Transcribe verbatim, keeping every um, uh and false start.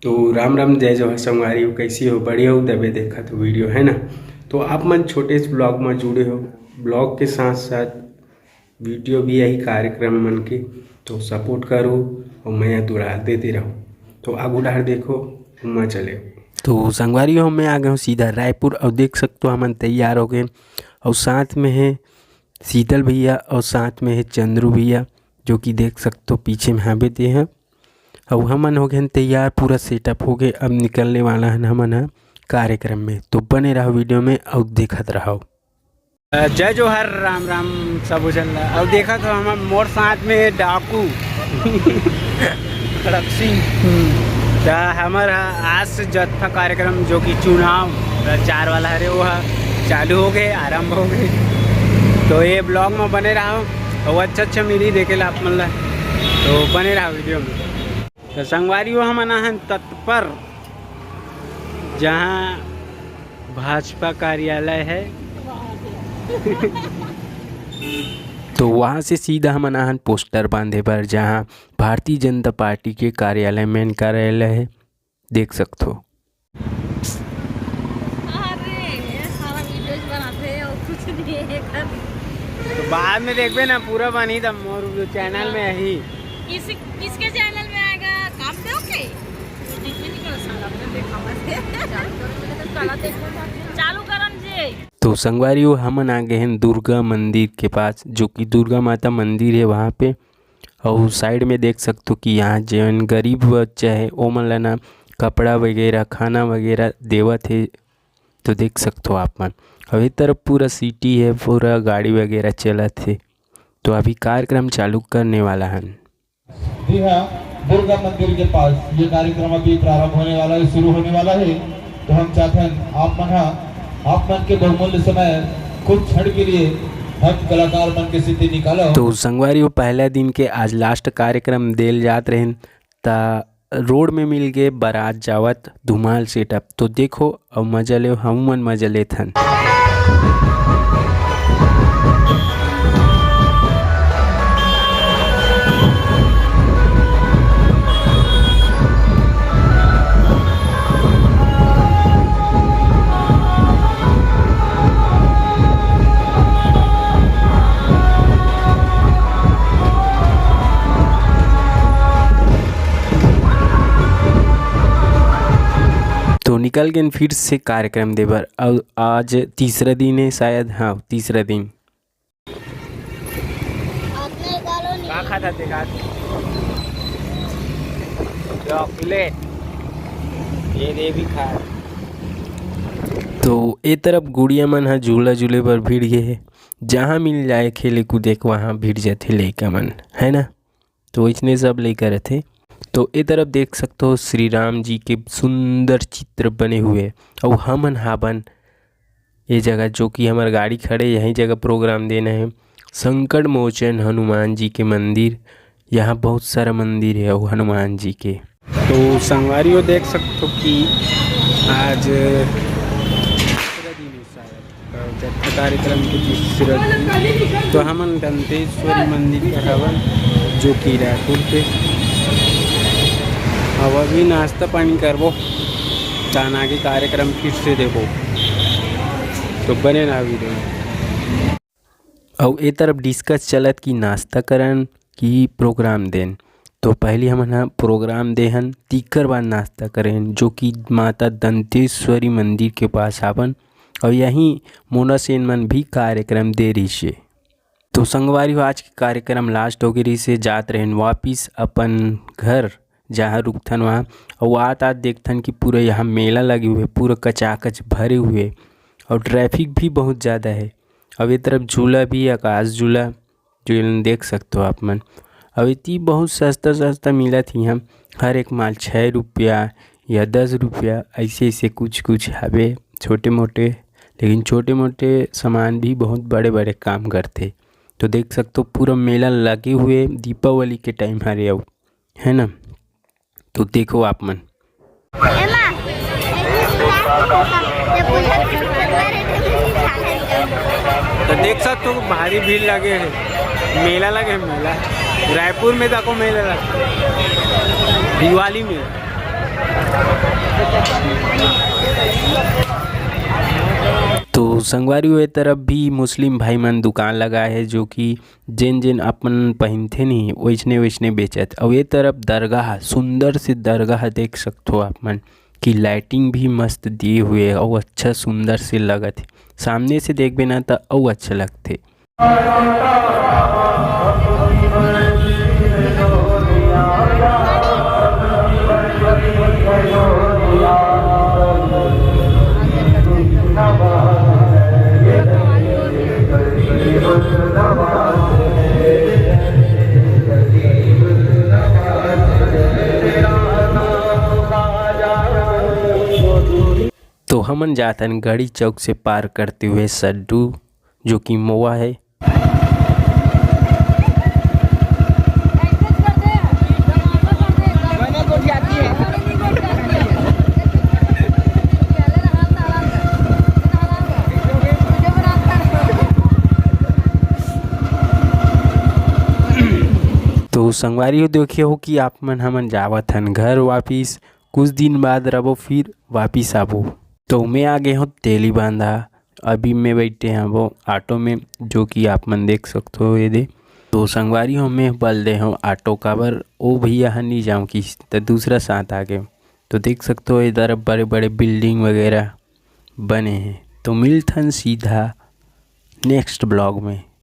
तो राम राम, जय जोहार संगवारी हो, कैसे हो? बढ़िया हो? तबे देखत हो वीडियो, है ना? तो आप मन छोटे से ब्लॉग में जुड़े हो, ब्लॉग के साथ साथ वीडियो भी यही कार्यक्रम मन के, तो सपोर्ट करो और मया दुलार देते रहो। तो आगू डहर देखो, उमा चले। तो संगवारी हो, मैं आ गए हूँ सीधा रायपुर और देख सकते हो हमन तैयार हो गए और साथ में है शीतल भैया और साथ में है चंद्रू भैया, जो कि देख सकते हो पीछे में हावे दे हैं। और हमन हो गए तैयार, पूरा सेटअप हो गए, अब निकलने वाला है हमन ह कार्यक्रम में। तो बने रहो वीडियो में और देखत रहो। अ, जय जोहार, राम राम सबो झन ला। अउ देखत हो हमर मोर साथ में डाकू खड़क सिंह। त हमर ह आज से जत्था कार्यक्रम जो कि चुनाव प्रचार वाला हरे, वो ह चालू हो गए, आरंभ हो गए। तो ये ब्लॉग में बने रहो और अच्छा अच्छा मिली देखे ला आप मन ला। तो बने रहो वीडियो में। तो संगवारी हो, हमन आहन तत्पर, जहाँ भाजपा कार्यालय है। तो वहाँ से सीधा हमन आहन पोस्टर बांधे बर, जहाँ भारतीय जनता पार्टी के कार्यालय, मेन कार्यालय है, देख सकथो। अरे, ये सारा वीडियोज बनाते हैं और कुछ नहीं है कर। तो बाद में देखबे ना, पूरा बनी तब मोर चैनल में ही। किस, किसके चैनल में आएगा? काम दो के? चालू करन जे। तो संगवारी हो, हमन आ गए हैं दुर्गा मंदिर के पास, जो कि दुर्गा माता मंदिर है वहाँ पे। और साइड में देख सकते हो कि यहाँ जेन गरीब बच्चा है, ओमन ला ना कपड़ा वगैरह, खाना वगैरह देवत है। तो देख सकते हो आप मन, अभी तरफ पूरा सिटी है, पूरा गाड़ी वगैरह चलत है। तो अभी कार्यक्रम चालू करने वाला है। जी हाँ, दुर्गा मंदिर के पास ये कार्यक्रम अभी प्रारंभ होने वाला है, शुरू होने वाला है। तो हम चाहते हैं आप मन हा, आप मन के बहुमूल्य समय कुछ क्षण के लिए हम कलाकार मन के सेती निकालो। तो संगवारी हो, पहला दिन के आज लास्ट कार्यक्रम देल जात रहिन, त रोड में मिल गए बारात जावत धुमाल सेटअप। तो देखो अउ मजा लेव, हमू मन मजा लेथन। तो निकल गेन फिर से कार्यक्रम देबर। अउ आज तीसरा दिन है शायद, हाँ, तीसरा दिन। का खाता देखा? चॉकलेट। ये दे भी खा। तो ए तरफ गुड़िया मन ह झूला झूले बर भिड़ गे हे। जहाँ मिल जाए खेले कूदे के, वहाँ भिड़ जाथे लइका मन, है ना? तो इसने सब लइका रथे। तो ए तरफ देख सकते हो श्री राम जी के सुंदर चित्र बने हुए। अउ हमन हाबन ये जगह, जो कि हमर गाड़ी खड़े, यही जगह प्रोग्राम देना है। संकट मोचन हनुमान जी के मंदिर, यहाँ बहुत सारा मंदिर है वो हनुमान जी के। तो संगवारी हो देख सकते हो कि आज तीसरा दिन है शायद, अ, जत्था कार्यक्रम के तीसरा दिन। तो हमन दंतेश्वरी मंदिर पर हवन, जो कि रायपुर के। अब अभी नाश्ता पानी करबो, तान आगे कार्यक्रम फिर से देखो। तो बने रहा वीडियो में। अउ ए तरफ डिस्कस चलत कि नाश्ता करन कि प्रोग्राम देन। तो पहली हमन ह प्रोग्राम देहन, तीकर बाद नाश्ता करेन, जो कि माता दंतेश्वरी मंदिर के पास हावन। अउ यहीं मोना सेन मन भी कार्यक्रम दे रहिसे। तो संगवारी हो, आज के कार्यक्रम लास्ट हो गे रहिसे, जात रहेन वापिस अपन घर, जहाँ रुकथन वहाँ। अउ आत आत देखथन कि पूरा यहाँ मेला लगे हुए, पूरा कचाकच भरे हुए, और ट्रैफिक भी बहुत ज़्यादा है। अब ये तरफ झूला भी, आकाश झूला, जो ये देख सकते हो आप मन। अब इतनी बहुत सस्ता सस्ता मिलत ही हम, हर एक माल छः रुपया या दस रुपया, ऐसे ऐसे कुछ कुछ हवे छोटे मोटे, लेकिन छोटे मोटे सामान भी बहुत बड़े बड़े काम करते। तो देख सकते हो पूरा मेला लगे हुए, दीपावली के टाइम हरे अउ, है ना? तो देखो आप मन। एमा, तो देख सकते हो भारी भीड़ लगे है, मेला लगे है, मेला। रायपुर में देखो मेला लगे, दिवाली में। तो संगवारी हो, ए तरफ भी मुस्लिम भाई मन दुकान लगाए हे, जो कि जेन जेन अपन पहिनथे नहीं, वैसने वैसने बेचत। अउ ए तरफ दरगाह, सुंदर से दरगाह देख सकथो आप मन कि लाइटिंग भी मस्त दिए हुए हे अउ अच्छा सुंदर से लगत हे। सामने से देखबे ना, त अउ अच्छा लगथे। तो हमन जाथन गढ़ी चौक से पार करते हुए सड्डू, जो कि मोवा है। तो संगवारी हो, देखे हो कि आप मन, हमन जावत हन घर वापिस। कुछ दिन बाद रबो, फिर वापिस आबो। तो मैं आ गए हूँ तेली बांधा। अभी मैं बैठे हैं वो ऑटो में, जो कि आप मन देख सकते हो ये दे। तो संगवारी हो, मैं बल दे हूँ ऑटो काबर, ओ भैया ह नहीं जाऊँ कि, तो दूसरा साथ आ गए। तो देख सकते हो इधर बड़े बड़े बिल्डिंग वगैरह बने हैं। तो मिलथन सीधा नेक्स्ट ब्लॉग में।